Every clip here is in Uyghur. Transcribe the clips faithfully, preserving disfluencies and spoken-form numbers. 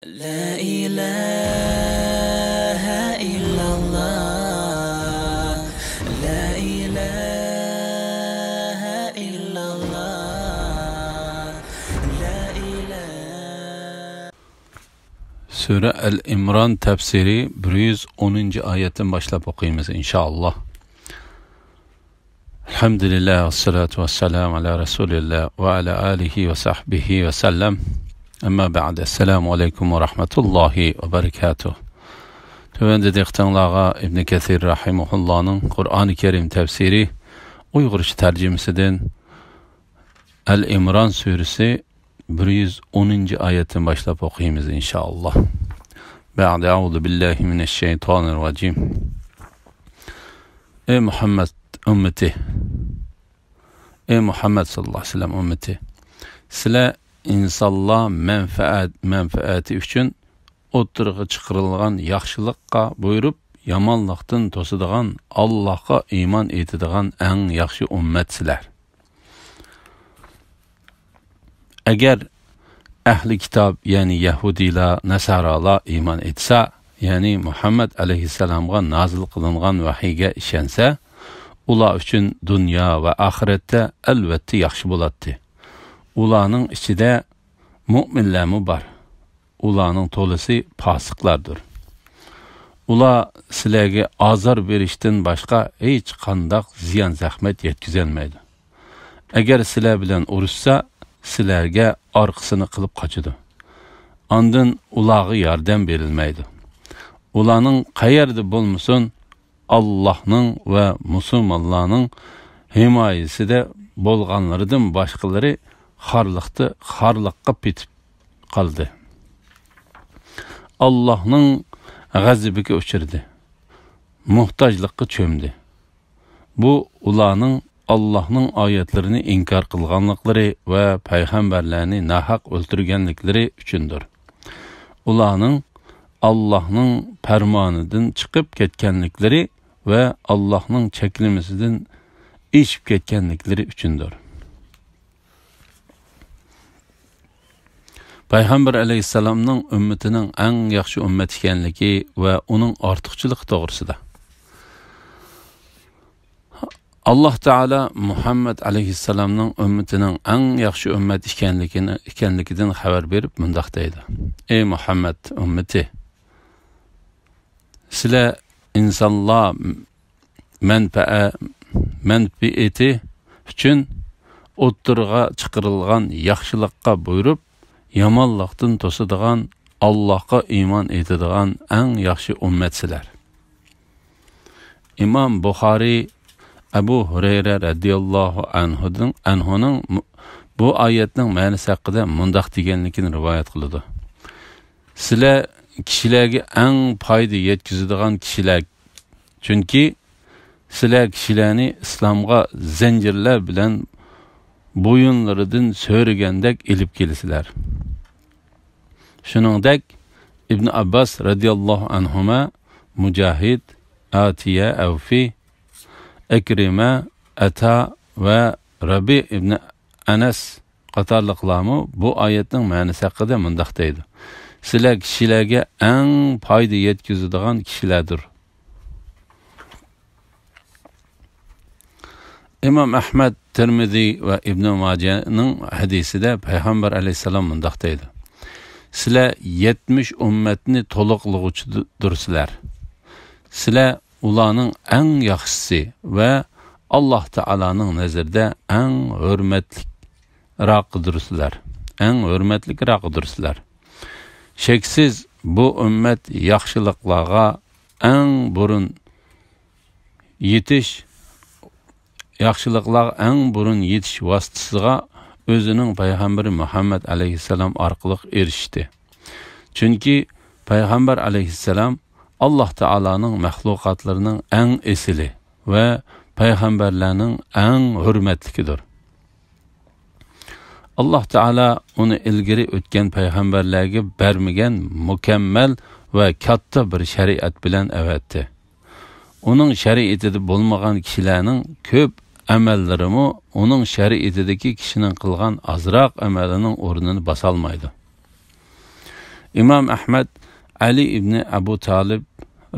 لا إله إلا الله. لا إله إلا الله. لا إله. سۈرە ئەل ئىمران تەپسىرى بىر يۈز ئونىنچى ئايەتتىن باشلاپ ئوقۇيمىز، ئىنشائاللا. الحمد لله والصلاة والسلام على رسول الله وعلى آله وصحبه وسلم. أما بعد، السلام عليكم ورحمة الله وبركاته. تۆۋەندە دىققىتىڭلارغا ئىبن كەسىر رەھىمەھۇللانىڭ قۇرئانى كەرىم تەپسىرى ئۇيغۇرچە تەرجىمىسىدىن ئەل ئىمران سۈرىسى بىر يۈز ئونىنچى ئايەتتىن باشلاپ ئوقۇيمىز، ئىنشائاللا. بعد أعوذ بالله من الشيطان الرجيم. ئەي مۇھەممەد ئۈممىتى، ئەي مۇھەممەد ساللاللاھۇ ئەلەيھى ۋەسەللەم ئۈممىتى، سىلەر ئىنسانلار مەنپەئەت، مەنپەئەتى ئۈچۈن ئوتتۇرىغا چىقىرىلغان ياخشىلىققا بۇيرۇپ، يامانلىقتىن توسىدىغان، ئاللاھقا ئىمان ئېيتىدىغان ئەڭ ياخشى ئۈممەتسىلەر. ئەگەر ئەھلى كىتاب، يەنى يەھۇدىيلار، ناسارالار ئىمان ئېيتسا، يەنى مۇھەممەد ئەلەيھىسسالامغا نازىل قىلىنغان ۋەھىيگە ئىشەنسە، ئۇلار ئۈچۈن دۇنيا ۋە ئاخىرەتتە ئەلۋەتتە ياخشى بولاتتى. ئۇلارنىڭ ئىچىدە مۇئمىنلەرمۇ بار. ئۇلارنىڭ تولىسى پاسىقلاردۇر. ئۇلار سىلەرگە ئازار بېرىشتىن باشقا ھېچقانداق زىيان-زەخمەت يەتكۈزەلمەيدۇ. ئەگەر سىلەر بىلەن ئۇرۇشسا، سىلەرگە ئارقىسىنى قىلىپ قاچىدۇ. ئاندىن ئۇلارغا ياردەم بېرىلمەيدۇ. ئۇلارنىڭ قەيەردە بولمىسۇن، ئاللاھنىڭ ۋە مۇسۇلمانلارنىڭ ھىمايىسىدە بولغانلىرىدىن باشقىلىرى خارلىقتا، خارلىققا پېتىپ قالدى. ئاللاھنىڭ غەزىپىگە ئۇچرىدى، موھتاجلىققا چۆمدى. بۇ ئۇلارنىڭ ئاللاھنىڭ ئايەتلىرىنى ئىنكار قىلغانلىقلىرى ۋە پەيغەمبەرلەرنى ناھەق ئۆلتۈرگەنلىكلىرى ئۈچۈندۇر. ئۇلارنىڭ ئاللاھنىڭ پەرمانىدىن چىقىپ كەتكەنلىكلىرى ۋە ئاللاھنىڭ چەكلىمىسىدىن ئېشىپ كەتكەنلىكلىرى ئۈچۈندۇر. پەيغەمبەر ئەلەيھىسسالامنىڭ ئۈممىتىنىڭ ئەڭ ياخشى ئۈممەت ئىكەنلىكى ۋە ئۇنىڭ ئارتۇقچىلىقى توغرىسىدا. ئاللاھ تائالا مۇھەممەد ئەلەيھىسسالامنىڭ ئۈممىتىنىڭ ئەڭ ياخشى ئۈممەت ئىكەنلىكىنى، ئىكەنلىكىدىن خەۋەر بېرىپ مۇنداق دەيدۇ: ئەي مۇھەممەد ئۈممىتى! سىلەر ئىنسانلار مەنپەئە-، مەنپىئىتى ئۈچۈن ئوتتۇرىغا چىقىرىلغان ياخشىلىققا بۇيرۇپ، يامانلىقتىن توسىدىغان، ئاللاھقا ئىمان ئېيتىدىغان ئەڭ ياخشى ئۈممەتسىلەر. ئىمام بۇخارىي ئەبۇ ھۇرەيرە رەزىياللاھۇ ئەنھۇدىن، ئەنھۇنىڭ مۇ-، بۇ ئايەتنىڭ مەنىسى ھەققىدە مۇنداق دېگەنلىكىنى رىۋايەت قىلىدۇ: سىلەر كىشىلەرگە ئەڭ پايدا يەتكۈزىدىغان كىشىلەر، چۈنكى سىلەر كىشىلەرنى ئىسلامغا زەنجىرلەر بىلەن بويۇنلىرىدىن سۆرىگەندەك ئېلىپ كېلىسىلەر. شۇنىڭدەك ئىبن ئابباس رەزىياللاھۇ ئەنھۇما، مۇجاھىد، ئاتىيە، ئەۋفى، ئىكرىمە، ئەتا ۋە رەبى ئىبن ئەنەس قاتارلىقلارمۇ بۇ ئايەتنىڭ مەنىسى ھەققىدە مۇنداق دەيدۇ: سىلەر كىشىلەرگە ئەڭ پايدا يەتكۈزىدىغان كىشىلەردۇر. ئىمام ئەھمەد، تىرمىزى ۋە ئىبنى ماجەنىڭ ھەدىسىدە پەيغەمبەر ئەلەيھىسسالام مۇنداق دەيدۇ: سىلەر يەتمىش ئۈممەتنى تولۇقلىغۇچىدۇرسىلەر. سىلەر ئۇلارنىڭ ئەڭ ياخشىسى ۋە ئاللاھ تائالانىڭ نەزىرىدە ئەڭ ھۆرمەتلىكراقىدۇرسىلەر. ئەڭ ھۆرمەتلىكراقىدۇرسىلەر. شەكسىز، بۇ ئۈممەت ياخشىلىقلارغا ئەڭ بۇرۇن يېتىش، ياخشىلىقلارغا ئەڭ بۇرۇن يېتىش ۋاسىتىسىغا ئۆزىنىڭ پەيغەمبىرى مۇھەممەد ئەلەيھىسسالام ئارقىلىق ئېرىشتى. چۈنكى پەيغەمبەر ئەلەيھىسسالام ئاللاھ تائالانىڭ مەخلۇقاتلىرىنىڭ ئەڭ ئېسىلى ۋە پەيغەمبەرلەرنىڭ ئەڭ ھۆرمەتلىكىدۇر. ئاللاھ تائالا ئۇنى ئىلگىرى ئۆتكەن پەيغەمبەرلەرگە بەرمىگەن مۇكەممەل ۋە كاتتا بىر شەرىئەت بىلەن ئەۋەتتى. ئۇنىڭ شەرىئىتىدە بولمىغان كىشىلەرنىڭ كۆپ ئەمەللىرىمۇ ئۇنىڭ شەرىئىتىدىكى كىشىنىڭ قىلغان ئازراق ئەمەلىنىڭ ئورنىنى باسالمايدۇ. ئىمام ئەھمەد ئەلى ئىبنى ئەبۇ تالىب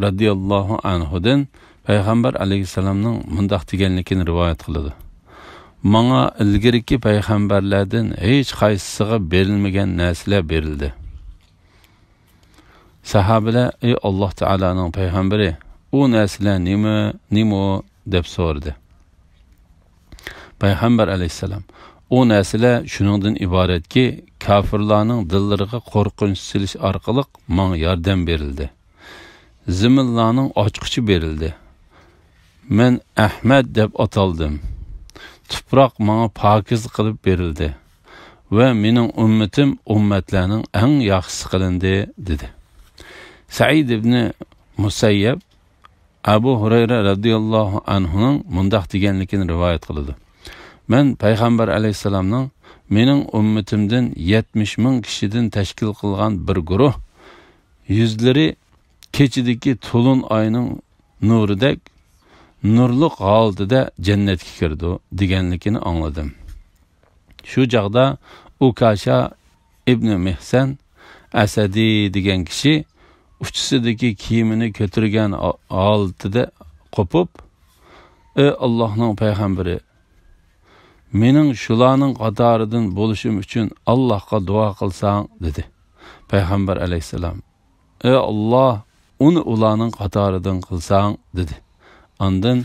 رەزىياللاھۇ ئەنھۇدىن پەيغەمبەر ئەلەيھىسسالامنىڭ مۇنداق دېگەنلىكىنى رىۋايەت قىلىدۇ: ماڭا ئىلگىرىكى پەيغەمبەرلەردىن ھېچقايسىسىغا بېرىلمىگەن نەرسىلەر بېرىلدى. ساھابىلەر: ئەي ئاللاھ تائالانىڭ پەيغەمبىرى، ئۇ نەرسىلەر نېمە، نېمە ئۇ؟ دەپ سورىدى. پەيغەمبەر ئەلەيھىسسالام: ئۇ نەرسىلەر شۇنىڭدىن ئىبارەتكى، كاپىرلارنىڭ دىللىرىغا قورقۇنچ سېلىش ئارقىلىق ماڭا ياردەم بېرىلدى. زېمىنلارنىڭ ئاچقۇچى بېرىلدى. مەن ئەھمەد دەپ ئاتالدىم. تۇپراق ماڭا پاكىز قىلىپ بېرىلدى ۋە مېنىڭ ئۈممىتىم ئۈممەتلەرنىڭ ئەڭ ياخشىسى قىلىندى، دېدى. سەئىد ئىبنى مۇسەييەب ئەبۇ ھۇرەيرە رەزىياللاھۇ ئەنھۇنىڭ مۇنداق دېگەنلىكىنى رىۋايەت قىلىدۇ: مەن پەيغەمبەر ئەلەيھىسسالامنىڭ مېنىڭ ئۈممىتىمدىن يەتمىش مىڭ كىشىدىن تەشكىل قىلغان بىر گۇرۇھ، يۈزلىرى كېچىدىكى تولۇن ئاينىڭ نۇرىدەك نۇرلۇق ھالىتىدە جەننەتكە كىرىدۇ، دېگەنلىكىنى ئاڭلىدىم. شۇ چاغدا ئۇكاشا ئىبنى مېھسەن ئەسەدى دېگەن كىشى ئۇچىسىدىكى كىيىمىنى كۆتۈرگەن ھا-، ھالىتىدە قوپۇپ: ئەي ئاللاھنىڭ پەيغەمبىرى، مېنىڭ شۇلارنىڭ قاتارىدىن بولۇشۇم ئۈچۈن ئاللاھقا دۇئا قىلساڭ، دېدى. پەيغەمبەر ئەلەيھىسسالام: ئەي ئاللاھ، ئۇنى ئۇلارنىڭ قاتارىدىن قىلساڭ، دېدى. ئاندىن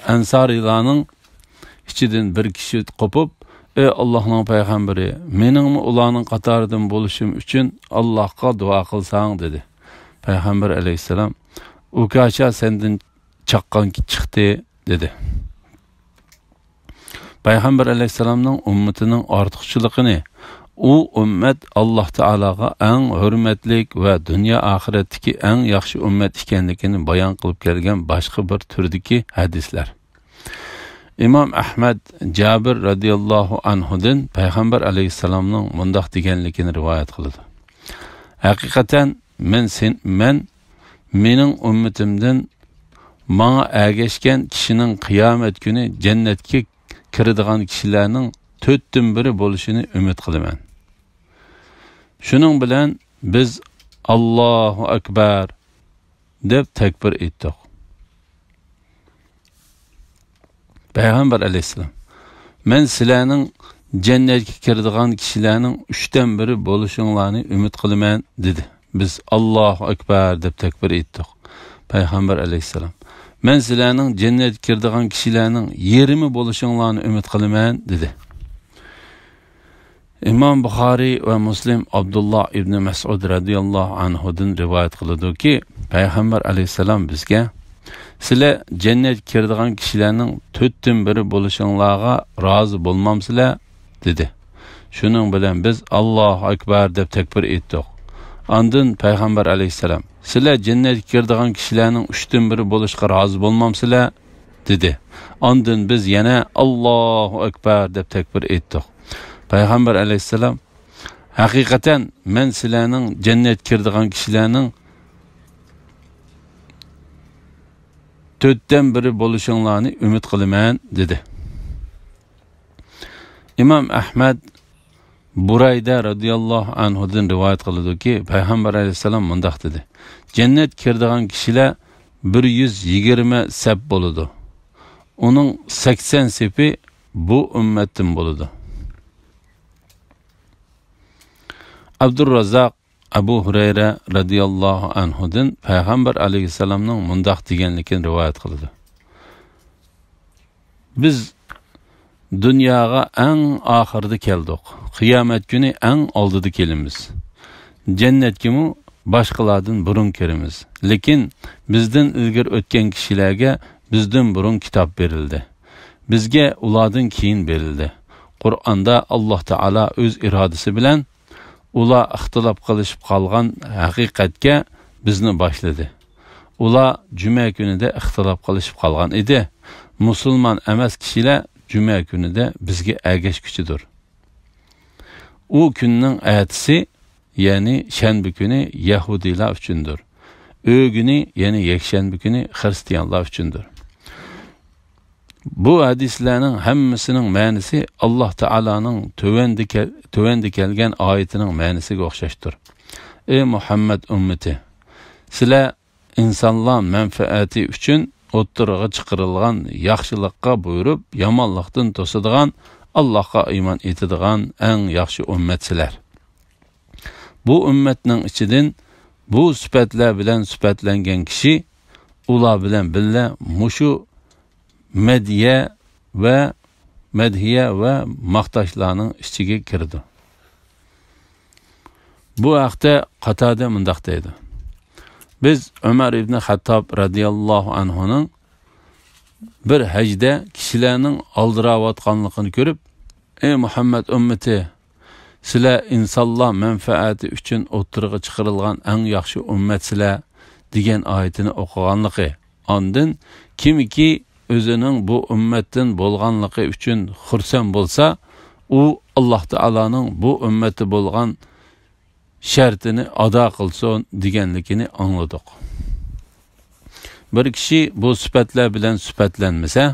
ئەنسارىيلارنىڭ ئىچىدىن بىر كىشى قوپۇپ: ئەي ئاللاھنىڭ پەيغەمبىرى، مېنىڭمۇ ئۇلارنىڭ قاتارىدىن بولۇشۇم ئۈچۈن ئاللاھقا دۇئا قىلساڭ، دېدى. پەيغەمبەر ئەلەيھىسسالام: ئۇكاشا سەندىن چاققان چىقتى، دېدى. پەيغەمبەر ئەلەيھىسسالامنىڭ ئۈممىتىنىڭ ئارتۇقچىلىقىنى، ئۇ ئۈممەت ئاللاھ تائالاغا ئەڭ ھۆرمەتلىك ۋە دۇنيا ئاخىرەتتىكى ئەڭ ياخشى ئۈممەت ئىكەنلىكىنى بايان قىلىپ كەلگەن باشقا بىر تۈردىكى ھەدىسلەر. ئىمام ئەھمەد جابىر رەزىياللاھۇ ئەنھۇدىن پەيغەمبەر ئەلەيھىسسالامنىڭ مۇنداق دېگەنلىكىنى رىۋايەت قىلىدۇ: ھەقىقەتەن مەن سېن-، مەن مېنىڭ ئۈممىتىمدىن ماڭا ئەگەشكەن كىشىنىڭ قىيامەت كۈنى جەننەتكە كىرىدىغان كىشىلەرنىڭ تۆتتىن بىرى بولۇشىنى ئۈمىد قىلىمەن. شۇنىڭ بىلەن بىز «ئاللاھۇ ئەكبەر» دەپ تەكبىر ئېيتتۇق. پەيغەمبەر ئەلەيھىسسالام: مەن سىلەرنىڭ جەننەتكە كىرىدىغان كىشىلەرنىڭ ئۈچتىن بىرى بولۇشۇڭلارنى ئۈمىد قىلىمەن، دېدى. بىز «ئاللاھۇ ئەكبەر» دەپ تەكبىر ئېيتتۇق. پەيغەمبەر ئەلەيھىسسالام: مەن سىلەرنىڭ جەننەتكە كىرىدىغان كىشىلەرنىڭ يېرىمى بولۇشۇڭلارنى ئۈمىد قىلىمەن، دېدى. ئىمام بۇخارىي ۋە مۇسلىم ئابدۇللا ئىبنى مەسئۇد رەزىياللاھۇ ئەنھۇدىن رىۋايەت قىلىدۇكى، پەيغەمبەر ئەلەيھىسسالام بىزگە: سىلەر جەننەتكە كىرىدىغان كىشىلەرنىڭ تۆتتىن بىرى بولۇشۇڭلارغا رازى بولمامسىلەر؟ دېدى. شۇنىڭ بىلەن بىز «ئاللاھۇ ئەكبەر» دەپ تەكبىر ئېيتتۇق. ئاندىن پەيغەمبەر ئەلەيھىسسالام: سىلەر جەننەتكە كىرىدىغان كىشىلەرنىڭ ئۈچتىن بىرى بولۇشقا رازى بولمامسىلەر؟ دېدى. ئاندىن بىز يەنە «ئاللاھۇ ئەكبەر» دەپ تەكبىر ئېيتتۇق. پەيغەمبەر ئەلەيھىسسالام: ھەقىقەتەن مەن سىلەرنىڭ جەننەتكە كىرىدىغان كىشىلەرنىڭ تۆتتىن بىرى بولۇشۇڭلارنى ئۈمىد قىلىمەن، دېدى. ئىمام ئەھمەد بۇرەيدە رەزىياللاھۇ ئەنھۇدىن رىۋايەت قىلىدۇكى، پەيغەمبەر ئەلەيھىسسالام مۇنداق دېدى: جەننەتكە كىرىدىغان كىشىلەر بىر يۈز يىگىرمە سەپ بولىدۇ. ئۇنىڭ سەكسەن سېپى بۇ ئۈممەتتىن بولىدۇ. ئابدۇررازاق ئەبۇ ھۇرەيرە رەزىياللاھۇ ئەنھۇدىن پەيغەمبەر ئەلەيھىسسالامنىڭ مۇنداق دېگەنلىكىنى رىۋايەت قىلىدۇ: بىز دۇنياغا ئەڭ ئاخىرىدا كەلدۇق. قىيامەت كۈنى ئەڭ ئالدىدا كېلىمىز. جەننەتكىمۇ باشقىلاردىن بۇرۇن كىرىمىز. لېكىن بىزدىن ئىلگىرى ئۆتكەن كىشىلەرگە بىزدىن بۇرۇن كىتاب بېرىلدى. بىزگە ئۇلاردىن كېيىن بېرىلدى. قۇرئاندا ئاللاھ تائالا ئۆز ئىرادىسى بىلەن ئۇلار ئىختىلاپ قىلىشىپ قالغان ھەقىقەتكە بىزنى باشلىدى. ئۇلار جۈمە كۈنىدە ئىختىلاپ قىلىشىپ قالغان ئىدى. مۇسۇلمان ئەمەس كىشىلەر جۈمە كۈنىدە بىزگە ئەگەشكۈچىدۇر. ئۇ كۈننىڭ ئەتىسى، يەنى شەنبە كۈنى يەھۇدىيلار ئۈچۈندۇر. ئۆگۈنى، يەنى يەكشەنبە كۈنى خىرىستىيانلار ئۈچۈندۇر. بۇ ھەدىسلەرنىڭ ھەممىسىنىڭ مەنىسى ئاللاھ تائالانىڭ تۆۋەندە كەل-، تۆۋەندە كەلگەن ئايىتىنىڭ مەنىسىگە ئوخشاشتۇر. ئەي مۇھەممەد ئۈممىتى، سىلەر ئىنسانلار مەنپەئەتى ئۈچۈن ئوتتۇرىغا چىقىرىلغان ياخشىلىققا بۇيرۇپ، يامانلىقتىن توسىدىغان ئاللاھقا ئىمان ئېيتىدىغان ئەڭ ياخشى ئۈممەتسىلەر. بۇ ئۈممەتنىڭ ئىچىدىن بۇ سۈپەتلەر بىلەن سۈپەتلەنگەن كىشى ئۇلار بىلەن بىللە مۇشۇ مەدھىيە ۋە مەدھىيە ۋە ماختاشلارنىڭ ئىچىگە كىرىدۇ. بۇ ھەقتە قاتادە مۇنداق دەيدۇ: بىز ئۆمەر ئىبنى خەتتاب رەزىياللاھۇ ئەنھۇنىڭ بىر ھەجدە كىشىلەرنىڭ ئالدىراۋاتقانلىقىنى كۆرۈپ، ئەي مۇھەممەد ئۈممىتى، سىلەر ئىنسانلار مەنپەئەتى ئۈچۈن ئوتتۇرىغا چىقىرىلغان ئەڭ ياخشى ئۈممەتسىلەر دېگەن ئايىتىنى ئوقۇغانلىقى، ئاندىن كىمكى ئۆزىنىڭ بۇ ئۈممەتتىن بولغانلىقى ئۈچۈن خۇرسەن بولسا، ئۇ ئاللاھ تائالانىڭ بۇ ئۈممەتتە بولغان شەرتىنى ئادا قىلسۇن دېگەنلىكىنى ئاڭلىدۇق. بىر كىشى بۇ سۈپەتلەر بىلەن سۈپەتلەنمىسە،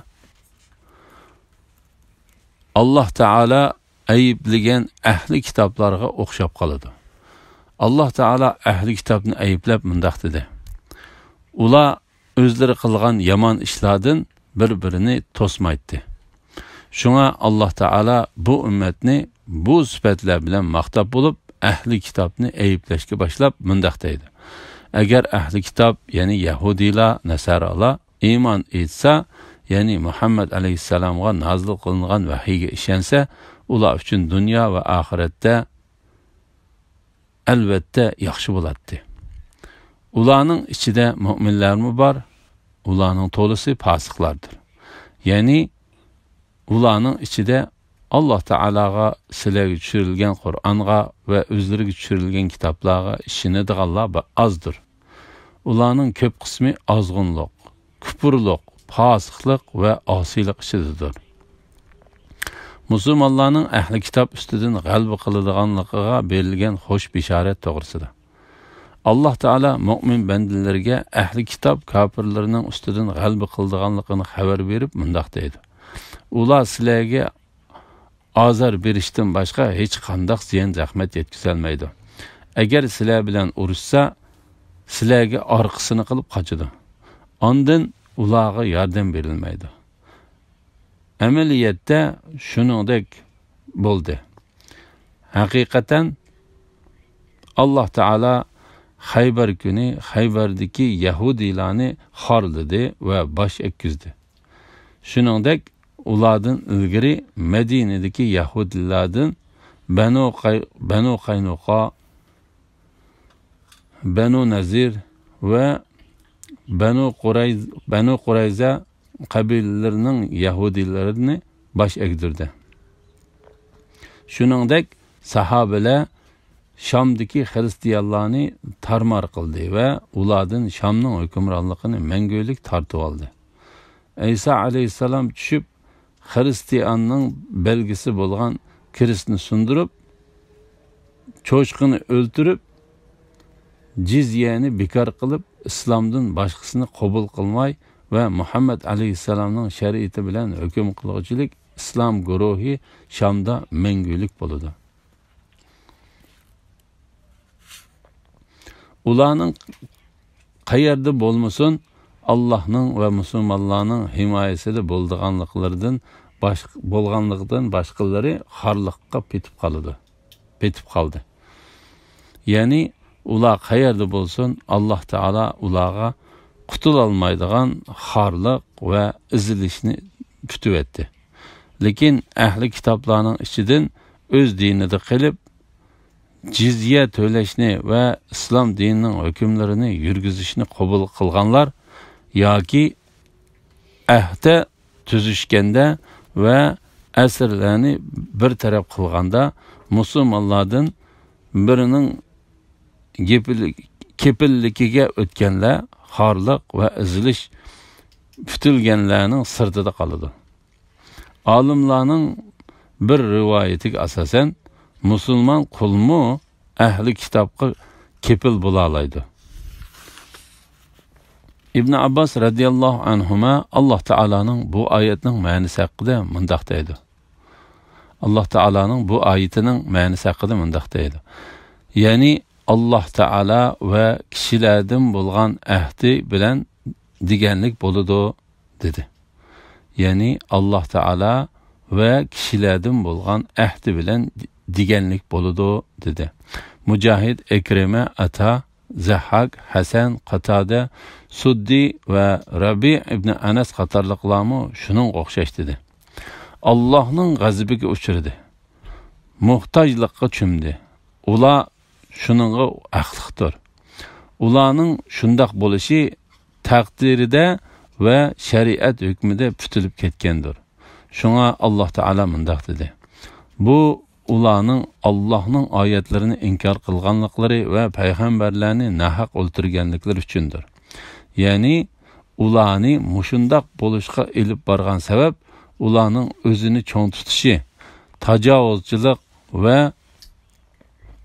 ئاللاھ تائالا ئەيىبلىگەن ئەھلى كىتابلارغا ئوخشاپ قالىدۇ. ئاللاھ تائالا ئەھلى كىتابنى ئەيىبلەپ مۇنداق دېدى: ئۇلار ئۆزلىرى قىلغان يامان ئىشلاردىن بىر-بىرىنى توسمايتتى. شۇڭا ئاللاھ تائالا بۇ ئۈممەتنى بۇ سۈپەتلەر بىلەن ماختاپ بولۇپ، ئەھلى كىتابنى ئەيىبلەشكە باشلاپ مۇنداق دەيدۇ: ئەگەر ئەھلى كىتاب، يەنى يەھۇدىيلار، نەسارالار ئىمان ئېيتسا، يەنى مۇھەممەد ئەلەيھىسسالامغا نازىل قىلىنغان ۋەھىيگە ئىشەنسە، ئۇلار ئۈچۈن دۇنيا ۋە ئاخىرەتتە ئەلۋەتتە ياخشى بولاتتى. ئۇلارنىڭ ئىچىدە مۆمىنلەرمۇ بار، ئۇلارنىڭ تولىسى پاسىقلاردۇر. يەنى ئۇلارنىڭ ئىچىدە ئاللاھ تائالاغا، سىلەرگە چۈشۈرۈلگەن قۇرئانغا ۋە ئۆزلىرىگە چۈشۈرۈلگەن كىتابلارغا ئىشىنىدىغانلار با-، ئازدۇر. ئۇلارنىڭ كۆپ قىسمى ئازغۇنلۇق، كۇپۇرلۇق، پاسىقلىق ۋە ئاسىيلىق ئىچىدىدۇر. مۇسۇلمانلارنىڭ ئەھلى كىتاب ئۈستىدىن غەلىبە قىلىدىغانلىقىغا بېرىلگەن خوش بېشارەت توغرىسىدا. ئاللاھ تائالا مۆمىن بەندىلىرىگە ئەھلى كىتاب كاپىرلىرىنىڭ ئۈستىدىن غەلىبە قىلىدىغانلىقىنى خەۋەر بېرىپ مۇنداق دەيدۇ: ئۇلار سىلەرگە ئازار بېرىشتىن باشقا ھېچقانداق زىيان-زەخمەت يەتكۈزەلمەيدۇ. ئەگەر سىلەر بىلەن ئۇرۇشسا، سىلەرگە ئارقىسىنى قىلىپ قاچىدۇ. ئاندىن ئۇلارغا ياردەم بېرىلمەيدۇ. ئەمەلىيەتتە شۇنىڭدەك بولدى. ھەقىقەتەن، ئاللاھ تائالا خەيبەر كۈنى خەيبەردىكى يەھۇدىيلارنى خارلىدى ۋە باش ئەگكۈزدى. شۇنىڭدەك، ئۇلاردىن ئىلگىرى مەدىنىدىكى يەھۇدىيلاردىن بەنۇ قەي-، بەنۇ قەينۇقا، بەنۇ نەزىر ۋە بەنۇ قۇرەيز-، بەنۇ قۇرەيزە قەبىلىلىرىنىڭ يەھۇدىيلىرىنى باش ئەگدۈردى. شۇنىڭدەك، ساھابىلەر شامدىكى خىرىستىيانلارنى تارمار قىلدى ۋە ئۇلاردىن شامنىڭ ھۆكۈمرانلىقىنى مەڭگۈلۈك تارتىۋالدى. ئەيسا ئەلەيھىسسالام چۈشۈپ، خىرىستىياننىڭ بەلگىسى بولغان كرېستنى سۇندۇرۇپ، چوشقىنى ئۆلتۈرۈپ، جىزيەنى بىكار قىلىپ، ئىسلامدىن باشقىسىنى قوبۇل قىلماي ۋە مۇھەممەد ئەلەيھىسسالامنىڭ شەرىئىتى بىلەن ھۆكۈم قىلغۇچىلىك ئىسلام گۇرۇھى شامدا مەڭگۈلۈك بولىدۇ. ئۇلارنىڭ قەيەردە بولمىسۇن، ئاللاھنىڭ ۋە مۇسۇلمانلارنىڭ ھىمايىسىدە بولىدىغانلىقلىرىدىن باش-، بولغانلىقىدىن باشقىلىرى خارلىققا پېتىپ قالىدۇ، پېتىپ قالدى. يەنى ئۇلار قەيەردە بولسۇن، ئاللاھ تائالا ئۇلارغا قۇتۇلالمايدىغان خارلىق ۋە ئېزىلىشنى پۈتۈۋەتتى. لېكىن ئەھلى كىتابلارنىڭ ئىچىدىن ئۆز دىنىدا قېلىپ، جىزيە تۆلەشنى ۋە ئىسلام دىنىنىڭ ھۆكۈملىرىنى يۈرگۈزۈشنى قوبۇل قىلغانلار ياكى ئەھدە تۈزۈشكەندە ۋە ئەسىرلەرنى بىر تەرەپ قىلغاندا مۇسۇلمانلاردىن بىرىنىڭ گېپىلىك-، كېپىللىكىگە ئۆتكەنلەر خارلىق ۋە ئېزىلىش پۈتۈلگەنلەرنىڭ سىرتىدا قالىدۇ. ئالىملارنىڭ بىر رىۋايىتىگە ئاساسەن، مۇسۇلمان قۇلمۇ ئەھلى كىتابقا كېپىل بولالايدۇ. ئىبن ئابباس رەزىياللاھۇ ئەنھۇما ئاللاھ تائالانىڭ بۇ ئايەتنىڭ مەنىسى ھەققىدە مۇنداق دەيدۇ. ئاللاھ تائالانىڭ بۇ ئايىتىنىڭ مەنىسى ھەققىدە مۇنداق دەيدۇ. يەنى ئاللاھ تائالا ۋە كىشىلەردىن بولغان ئەھدى بىلەن دېگەنلىك بولىدۇ، دېدى. يەنى ئاللاھ تائالا ۋە كىشىلەردىن بولغان ئەھدى بىلەن دېگەنلىك بولىدۇ، دېدى. مۇجاھىد، ئىكرىمە، ئاتا، زەھھاك، ھەسەن، قاتادە، سۇددى ۋە رەبىئ ئىبنى ئەنەس قاتارلىقلارمۇ شۇنىڭغا ئوخشاش دېدى. ئاللاھنىڭ غەزىپىگە ئۇچرىدى. موھتاجلىققا چۆمدى. ئۇلار شۇنىڭغا ھەقلىقتۇر. ئۇلارنىڭ شۇنداق بولۇشى تەقدىرىدە ۋە شەرىئەت ھۆكمىدە پۈتۈلۈپ كەتكەندۇر. شۇڭا ئاللاھ تائالا مۇنداق دېدى: بۇ ئۇلارنىڭ ئاللاھنىڭ ئايەتلىرىنى ئىنكار قىلغانلىقلىرى ۋە پەيغەمبەرلەرنى ناھەق ئۆلتۈرگەنلىكلىرى ئۈچۈندۇر. يەنى ئۇلارنى مۇشۇنداق بولۇشقا ئېلىپ بارغان سەۋەب ئۇلارنىڭ ئۆزىنى چوڭ تۇتۇشى، تاجاۋۇزچىلىق ۋە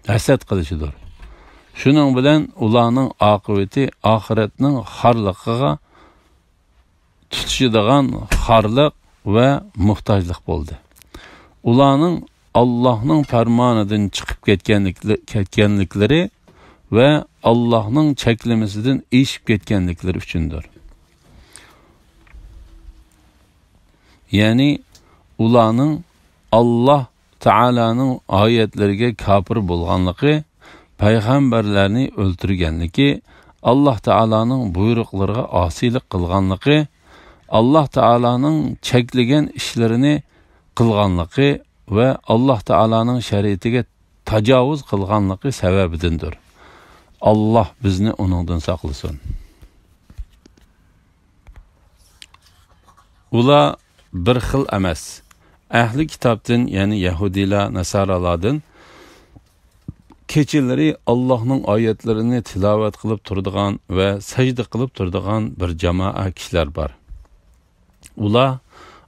ھەسەت قىلىشىدۇر. شۇنىڭ بىلەن ئۇلارنىڭ ئاقىۋىتى ئاخىرەتنىڭ خارلىقىغا تۇتىشىدىغان خارلىق ۋە موھتاجلىق بولدى. ئۇلارنىڭ ئاللاھنىڭ پەرمانىدىن چىقىپ كەتكەنلىكلە-، كەتكەنلىكلىرى ۋە ئاللاھنىڭ چەكلىمىسىدىن ئېشىپ كەتكەنلىكلىرى ئۈچۈندۇر. يەنى ئۇلارنىڭ ئاللاھ تائالانىڭ ئايەتلىرىگە كاپىر بولغانلىقى، پەيغەمبەرلەرنى ئۆلتۈرگەنلىكى، ئاللاھ تائالانىڭ بۇيرۇقلىرىغا ئاسىيلىق قىلغانلىقى، ئاللاھ تائالانىڭ چەكلىگەن ئىشلىرىنى قىلغانلىقى ۋە ئاللاھ تائالانىڭ شەرىئىتىگە تاجاۋۇز قىلغانلىقى سەۋەبىدىندۇر. ئاللاھ بىزنى ئۇنىڭدىن ساقلىسۇن. ئۇلار بىر خىل ئەمەس. ئەھلى كىتابتىن، يەنى يەھۇدىيلار، ناسارالاردىن كېچىلىرى ئاللاھنىڭ ئايەتلىرىنى تىلاۋەت قىلىپ تۇرىدىغان ۋە سەجدە قىلىپ تۇرىدىغان بىر جامائە كىشىلەر بار. ئۇلار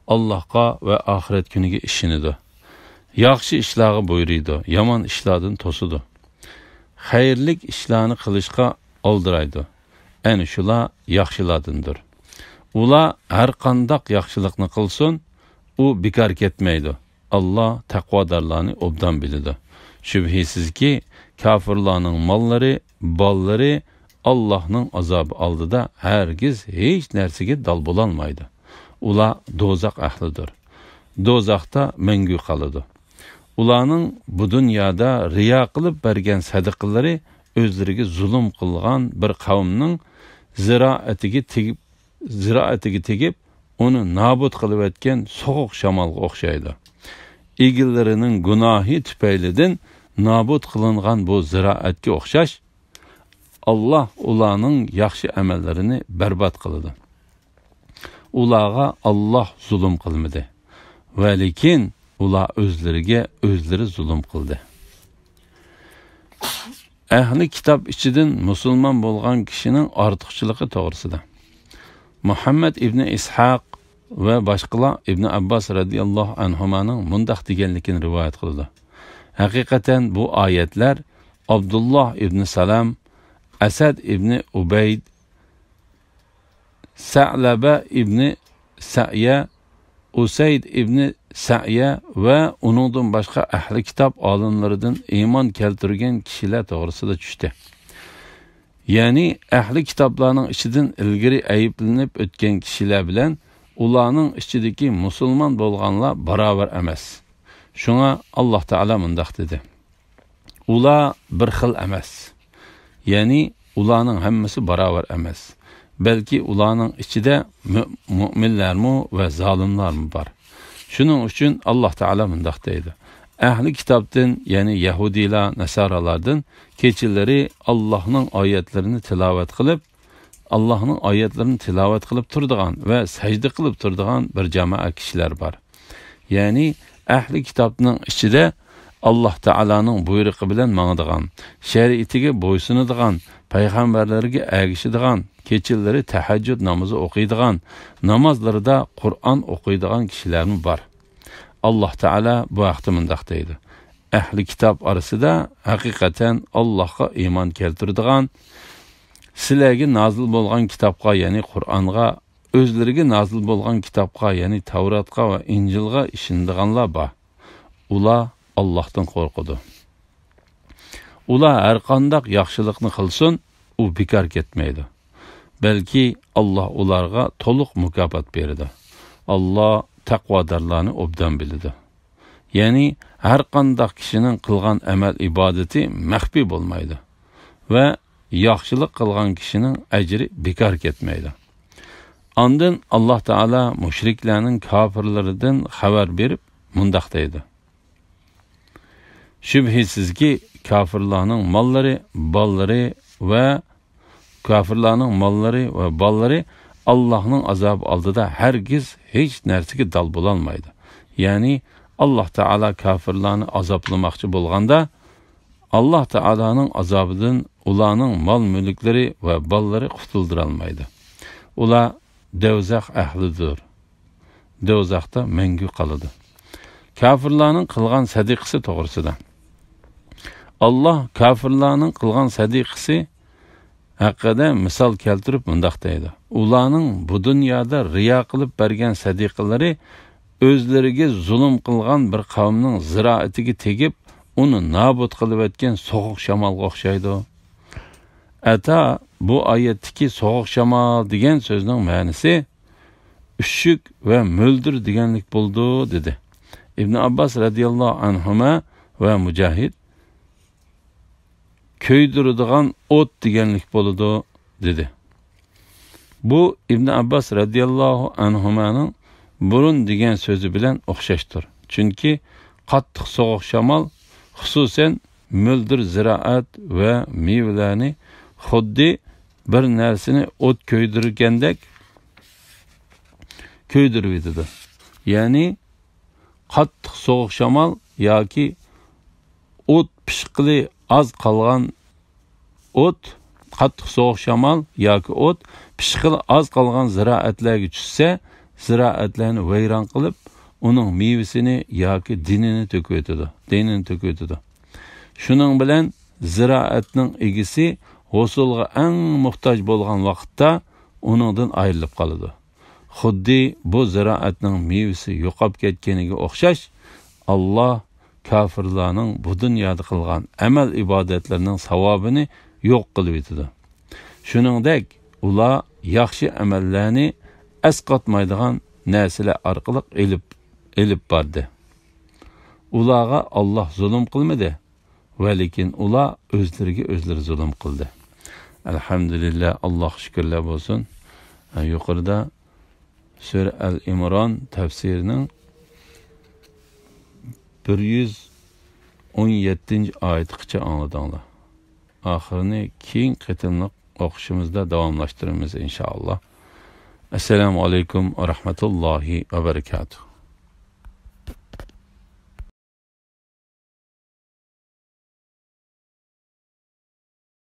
ئاللاھقا ۋە ئاخىرەت كۈنىگە ئىشىنىدۇ. ياخشى ئىشلارغا بۇيرۇيدۇ، يامان ئىشلاردىن توسىدۇ. خەيرلىك ئىشلارنى قىلىشقا ئالدىرايدۇ. ئەنە شۇلار ياخشىلاردىندۇر. ئۇلار ھەر قانداق ياخشىلىقنى قىلسۇن، ئۇ بىكار كەتمەيدۇ. ئاللاھ تەقۋادارلارنى ئوبدان بىلىدۇ. شۈبھىسىزكى، كاپىرلارنىڭ ماللىرى، بالىلىرى ئاللاھنىڭ ئازابى ئالدىدا ھەرگىز ھېچ نەرسىگە دال بولالمايدۇ. ئۇلار دوزاخ ئەھلىدۇر. دوزاختا مەڭگۈ قالىدۇ. ئۇلارنىڭ بۇ دۇنيادا رىيا قىلىپ بەرگەن سەدىقىلىرى ئۆزلىرىگە زۇلۇم قىلغان بىر قەۋمنىڭ زىرائىتىگە تېگىپ، زىرائىتىگە تېگىپ، ئۇنى نابۇت قىلىۋەتكەن سوغۇق شامالغا ئوخشايدۇ. ئىگىلىرىنىڭ گۇناھى تۈپەيلىدىن نابۇت قىلىنغان بۇ زىرائەتكە ئوخشاش، ئاللاھ ئۇلارنىڭ ياخشى ئەمەللىرىنى بەربات قىلىدۇ. ئۇلارغا ئاللاھ زۇلۇم قىلمىدى، ۋەلىكىن ئۇلار ئۆزلىرىگە ئۆزلىرى زۇلۇم قىلدى. ئەھلى كىتاب ئىچىدىن مۇسۇلمان بولغان كىشىنىڭ ئارتۇقچىلىقى توغرىسىدا. مۇھەممەد ئىبنى ئىسھاق ۋە باشقىلار ئىبنى ئابباس رەزىياللاھۇ ئەنھۇمانىڭ مۇنداق دېگەنلىكىنى رىۋايەت قىلىدۇ: ھەقىقەتەن بۇ ئايەتلەر ئابدۇللاھ ئىبنى سالام، ئەسەد ئىبنى ئۇبەيد، سەلەبە ئىبنى سەئيە، ئۇسەيد ئىبنى سەئيە ۋە ئۇنىڭدىن باشقا ئەھلى كىتاب ئالىملىرىدىن ئىمان كەلتۈرگەن كىشىلەر توغرىسىدا چۈشتى. يەنى ئەھلى كىتابلارنىڭ ئىچىدىن ئىلگىرى ئەيىبلىنىپ ئۆتكەن كىشىلەر بىلەن ئۇلارنىڭ ئىچىدىكى مۇسۇلمان بولغانلار باراۋەر ئەمەس. شۇڭا ئاللاھ تائالا مۇنداق دېدى: ئۇلار بىر خىل ئەمەس. يەنى ئۇلارنىڭ ھەممىسى باراۋەر ئەمەس. بەلكى ئۇلارنىڭ ئىچىدە مۆ-، مۆمىنلەرمۇ ۋە زالىملارمۇ بار. شۇنىڭ ئۈچۈن ئاللاھ تائالا مۇنداق دەيدۇ: ئەھلى كىتابتىن، يەنى يەھۇدىيلار، ناسارالاردىن كېچىلىرى ئاللاھنىڭ ئايەتلىرىنى تىلاۋەت قىلىپ، ئاللاھنىڭ ئايەتلىرىنى تىلاۋەت قىلىپ تۇرىدىغان ۋە سەجدە قىلىپ تۇرىدىغان بىر جامائەت كىشىلەر بار. يەنى ئەھلى كىتابنىڭ ئىچىدە ئاللاھ تائالانىڭ بۇيرۇقى بىلەن ماڭىدىغان، شەرىئىتىگە بويسۇنىدىغان، پەيغەمبەرلەرگە ئەگىشىدىغان، كېچىلىرى تەھەججۇد نامىزى ئوقۇيدىغان، نامازلىرىدا قۇرئان ئوقۇيدىغان كىشىلەرمۇ بار. ئاللاھ تائالا بۇ ھەقتە مۇنداق دەيدۇ: ئەھلى كىتاب ئارىسىدا ھەقىقەتەن ئاللاھقا ئىمان كەلتۈرىدىغان، سىلەرگە نازىل بولغان كىتابقا، يەنى قۇرئانغا، ئۆزلىرىگە نازىل بولغان كىتابقا، يەنى تەۋراتقا ۋە ئىنجىلغا ئىشىنىدىغانلار بار. ئۇلار ئاللاھتىن قورقىدۇ. ئۇلار ھەرقانداق ياخشىلىقنى قىلسۇن، ئۇ بىكار كەتمەيدۇ. بەلكى ئاللاھ ئۇلارغا تولۇق مۇكاپات بېرىدۇ. ئاللاھ تەقۋادارلارنى ئوبدان بىلىدۇ. يەنى ھەرقانداق كىشىنىڭ قىلغان ئەمەل ئىبادىتى مەخپىي بولمايدۇ ۋە ياخشىلىق قىلغان كىشىنىڭ ئەجرى بىكار كەتمەيدۇ. ئاندىن ئاللاھ تائالا مۇشرىكلارنىڭ كاپىرلىرىدىن خەۋەر بېرىپ مۇنداق دەيدۇ: شۈبھىسىزكى، كاپىرلارنىڭ ماللىرى، بالىلىرى ۋە كاپىرلارنىڭ ماللىرى ۋە بالىلىرى ئاللاھنىڭ ئازابى ئالدىدا ھەرگىز ھېچ نەرسىگە دال بولالمايدۇ. يەنى ئاللاھ تائالا كاپىرلارنى ئازابلىماقچى بولغاندا، ئاللاھ تائالانىڭ ئازابىدىن ئۇلارنىڭ مال-مۈلۈكلىرى ۋە بالىلىرى قۇتۇلدۇرالمايدۇ. ئۇلار دوزاخ ئەھلىدۇر. دوزاختا مەڭگۈ قالىدۇ. كاپىرلارنىڭ قىلغان سەدىقىسى توغرىسىدا. ئاللاھ كاپىرلارنىڭ قىلغان سەدىقىسى ھەققىدە مىسال كەلتۈرۈپ مۇنداق دەيدۇ: ئۇلارنىڭ بۇ دۇنيادا رىيا قىلىپ بەرگەن سەدىقىلىرى ئۆزلىرىگە زۇلۇم قىلغان بىر قەۋمنىڭ زىرائىتىگە تېگىپ، ئۇنى نابۇت قىلىۋەتكەن سوغۇق شامالغا ئوخشايدۇ. ئەتا بۇ ئايەتتىكى سوغۇق شامال دېگەن سۆزنىڭ مەنىسى ئۈششۈك ۋە مۆلدۈر دېگەنلىك بولىدۇ، دېدى. ئىبن ئابباس رەزىياللاھۇ ئەنھۇما ۋە مۇجاھىد كۆيدۈرىدىغان ئوت دېگەنلىك بولىدۇ، دېدى. بۇ ئىبن ئابباس رەزىياللاھۇ ئەنھۇمانىڭ بۇرۇن دېگەن سۆزى بىلەن ئوخشاشتۇر. چۈنكى قاتتىق سوغۇق شامال، خۇسۇسەن، مۆلدۈر زىرائەت ۋە مېۋىلەرنى خۇددى بىر نەرسىنى ئوت كۆيدۈرگەندەك كۆيدۈرۈۋېتىدۇ. يەنى قاتتىق سوغۇق شامال ياكى ئوت پىشقىلى ئاز قالغان ئوت، قاتتىق سوغۇق شامال ياكى ئوت پىشقىلى ئاز قالغان زىرائەتلەرگە چۈشسە، زىرائەتلەرنى ۋەيران قىلىپ، ئۇنىڭ مېۋىسىنى ياكى دېنىنى تۆكۈۋېتىدۇ، دېنىنى تۆكۈۋېتىدۇ. شۇنىڭ بىلەن زىرائەتنىڭ ئىگىسى ھوسۇلغا ئەڭ موھتاج بولغان ۋاقىتتا ئۇنىڭدىن ئايرىلىپ قالىدۇ. خۇددى بۇ زىرائەتنىڭ مېۋىسى يوقاپ كەتكىنىگە ئوخشاش، ئاللاھ كاپىرلارنىڭ بۇ دۇنيادا قىلغان ئەمەل-ئىبادەتلىرىنىڭ ساۋابىنى يوق قىلىۋېتىدۇ. شۇنىڭدەك، ئۇلار ياخشى ئەمەللەرنى ئەسقاتمايدىغان نەرسىلەر ئارقىلىق ئېلىپ، ئېلىپ باردى. ئۇلارغا ئاللاھ زۇلۇم قىلمىدى، ۋەلىكىن ئۇلار ئۆزلىرىگە ئۆزلىرى زۇلۇم قىلدى. ئەلھەمدۇلىللاھ، ئاللاھقا شۈكۈرلەر بولسۇن. يۇقىرىدا سۈرە ئەل ئىمران تەپسىرىنىڭ بىر يۈز ئون يەتتىنچى ئايىتىغىچە ئاڭلىدىڭلار. ئاخىرىنى كېيىنكى قېتىملىق ئوقۇشىمىزدا داۋاملاشتۇرىمىز، ئىنشائاللاھ. ئەسسالامۇ ئەلەيكۇم ۋە رەھمەتۇللاھى ۋە بەرىكاتۇھ.